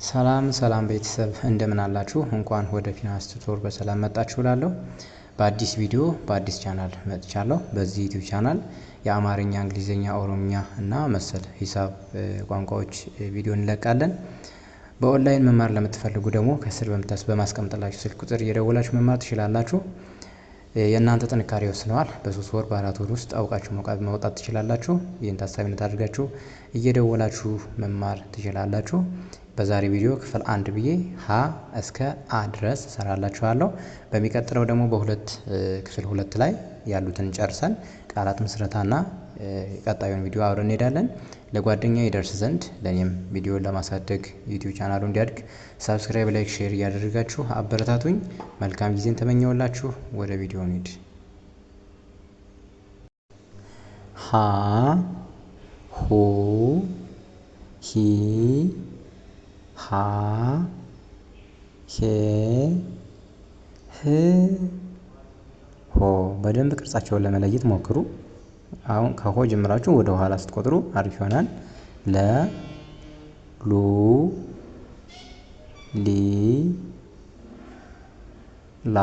ሰላም ሰላም ቤተሰብ እንደምን አላችሁ? እንኳን ወደ ፊናስ ቱቶር በሰላም መጣችሁ እላለሁ። በአዲስ ቪዲዮ በአዲስ ቻናል መጥቻለሁ። በዚህ ዩቲዩብ ቻናል የአማርኛ፣ እንግሊዝኛ፣ ኦሮምኛ እና መሰል ሂሳብ ቋንቋዎች ቪዲዮ እንለቃለን። በኦንላይን መማር ለምትፈልጉ ደግሞ ከስር በማስቀምጥላችሁ ስልክ ቁጥር እየደወላችሁ መማር ትችላላችሁ። የእናንተ ጥንካሬ ይወስነዋል። በ3 ወር በ4 ወር ውስጥ አውቃችሁ መውጣት ትችላላችሁ። ይህን ታሳቢነት አድርጋችሁ እየደወላችሁ መማር ትችላላችሁ። በዛሬ ቪዲዮ ክፍል 1 ብዬ ሀ እስከ አ ድረስ እሰራላችኋለሁ። በሚቀጥለው ደግሞ በሁለት ክፍል 2 ላይ ያሉትን ጨርሰን ቃላት ምስረታና ቀጣዩን ቪዲዮ አብረን እንሄዳለን። ለጓደኛ ይደርስ ዘንድ ለኔም ቪዲዮን ለማሳደግ ዩቲዩብ ቻናሉ እንዲያድግ subscribe፣ like፣ share እያደረጋችሁ አበረታቱኝ። መልካም ጊዜን ተመኘውላችሁ። ወደ ቪዲዮ እንሂድ። ሀ ሁ ሂ ሃ ሄ ህ ሆ። በደንብ ቅርጻቸውን ለመለየት ሞክሩ። አሁን ከሆ ጀምራችሁ ወደ ኋላ ስትቆጥሩ አሪፍ ይሆናል። ለ ሉ ሊ ላ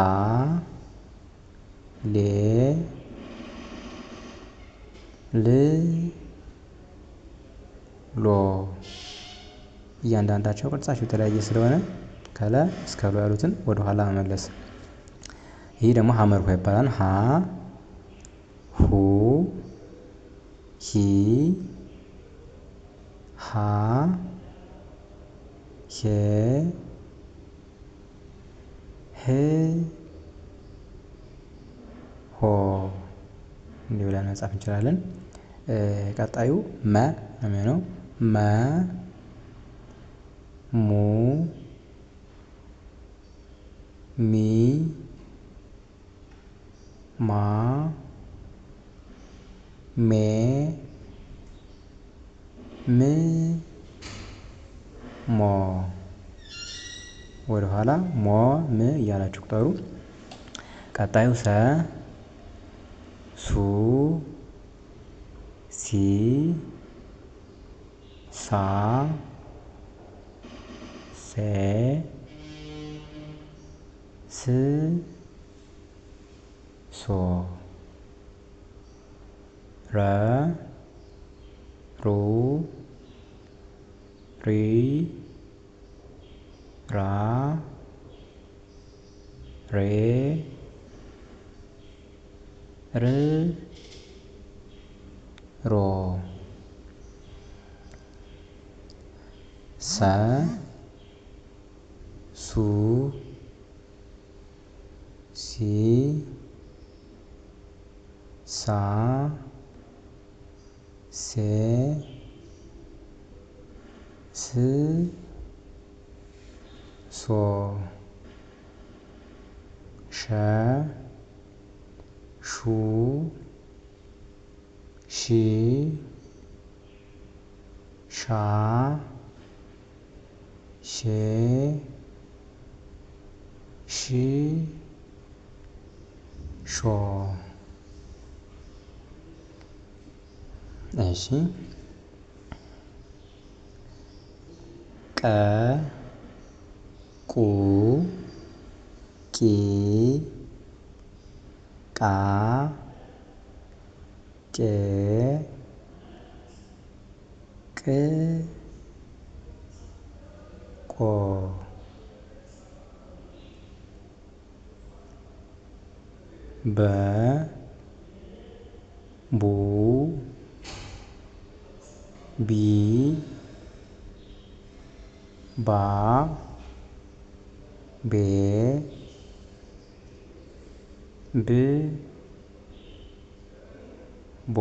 ሌ ል ሎ። እያንዳንዳቸው ቅርጻቸው የተለያየ ስለሆነ ከለ እስከ ሎ ያሉትን ወደ ኋላ መመለስ። ይህ ደግሞ ሀመር ሆ ይባላል። ሀ ሁ ሂ ሃ ሄ ህ ሆ እንዲህ ብለን መጻፍ እንችላለን። ቀጣዩ መ ነው የሚሆነው። መ ሙ ሚ ማ ሜ ም ሞ። ወደ ኋላ ሞ ም እያላችሁ ቁጠሩ። ቀጣዩ ሰ ሱ ሲ ሳ ሴ ስ ሶ። ረ ሩ ሪ ራ ሬ ር ሮ። ሰ ሱ ሲ ሳ ሴ ስ ሶ። ሸ ሹ ሺ ሻ ሼ ሽ ሾ። እሺ ቀ ቁ ቂ ቃ ቄ ቅ ቆ። በ ቡ ቢ ባ ቤ ብ ቦ።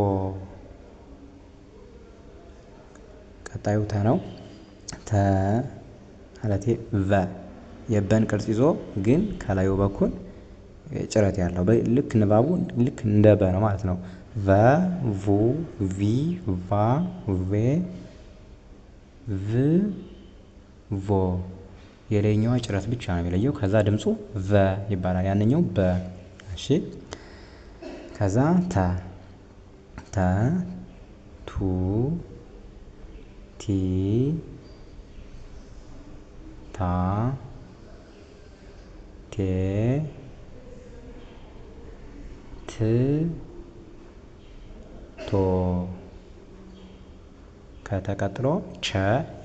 ቀጣዩ ተ ነው። ተ ማለቴ ቨ የበን ቅርጽ ይዞ ግን ከላዩ በኩል ጭረት ያለው ልክ ንባቡ ልክ እንደ በ ነው ማለት ነው። ቨ ቡ ቪ ቫ ቬ ቭ ቮ። የላይኛዋ ጭረት ብቻ ነው የሚለየው። ከዛ ድምፁ ቨ ይባላል፣ ያንኛው በ። እሺ ከዛ ተ ተ ቱ ቲ ታ ቴ ት ቶ። ከተ ቀጥሎ ቸ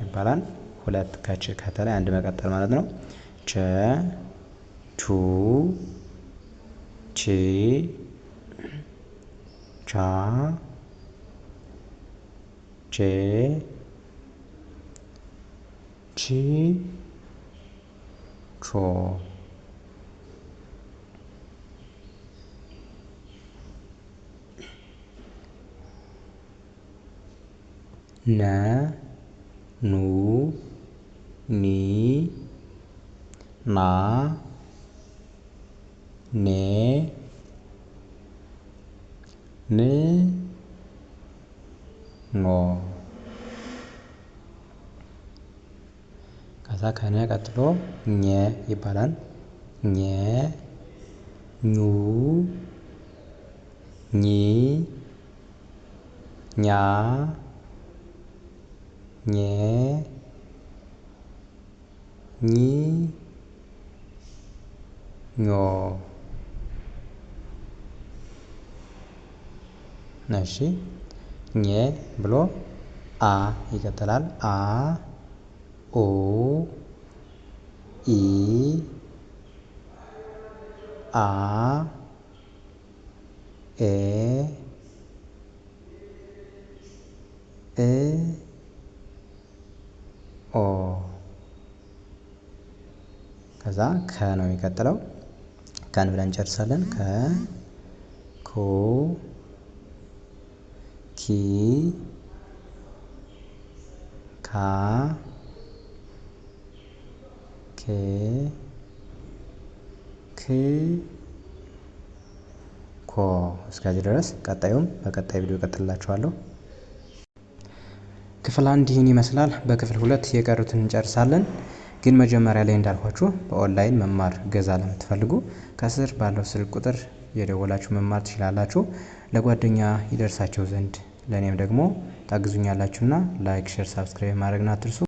ይባላል። ሁለት ከች ከተ ላይ አንድ መቀጠል ማለት ነው። ቸ ቹ ቺ ቻ ቼ ቺ ቾ። ነ ኑ ኒ ና ኔ ን ኖ። ከዛ ከነ ቀጥሎ ኘ ይባላል። ኘ ኙ ኚ ኛ ኜ ኚ ኞ። እሺ ኘ ብሎ አ ይቀጥላል። አ ኦ ኢ አ ኤ እ ኦ። ከዛ ከ ነው የሚቀጥለው። ከን ብለን እንጨርሳለን። ከ ኩ ኪ ካ ኬ ክ ኮ። እስከዚህ ድረስ ቀጣዩም በቀጣይ ቪዲዮ እቀጥልላችኋለሁ። ክፍል አንድ ይህን ይመስላል። በክፍል ሁለት የቀሩትን እንጨርሳለን። ግን መጀመሪያ ላይ እንዳልኳችሁ በኦንላይን መማር ገዛ ለምትፈልጉ ከስር ባለው ስልክ ቁጥር የደወላችሁ መማር ትችላላችሁ። ለጓደኛ ይደርሳቸው ዘንድ ለእኔም ደግሞ ታግዙኛላችሁና like፣ share፣ subscribe ማድረግን አትርሱ።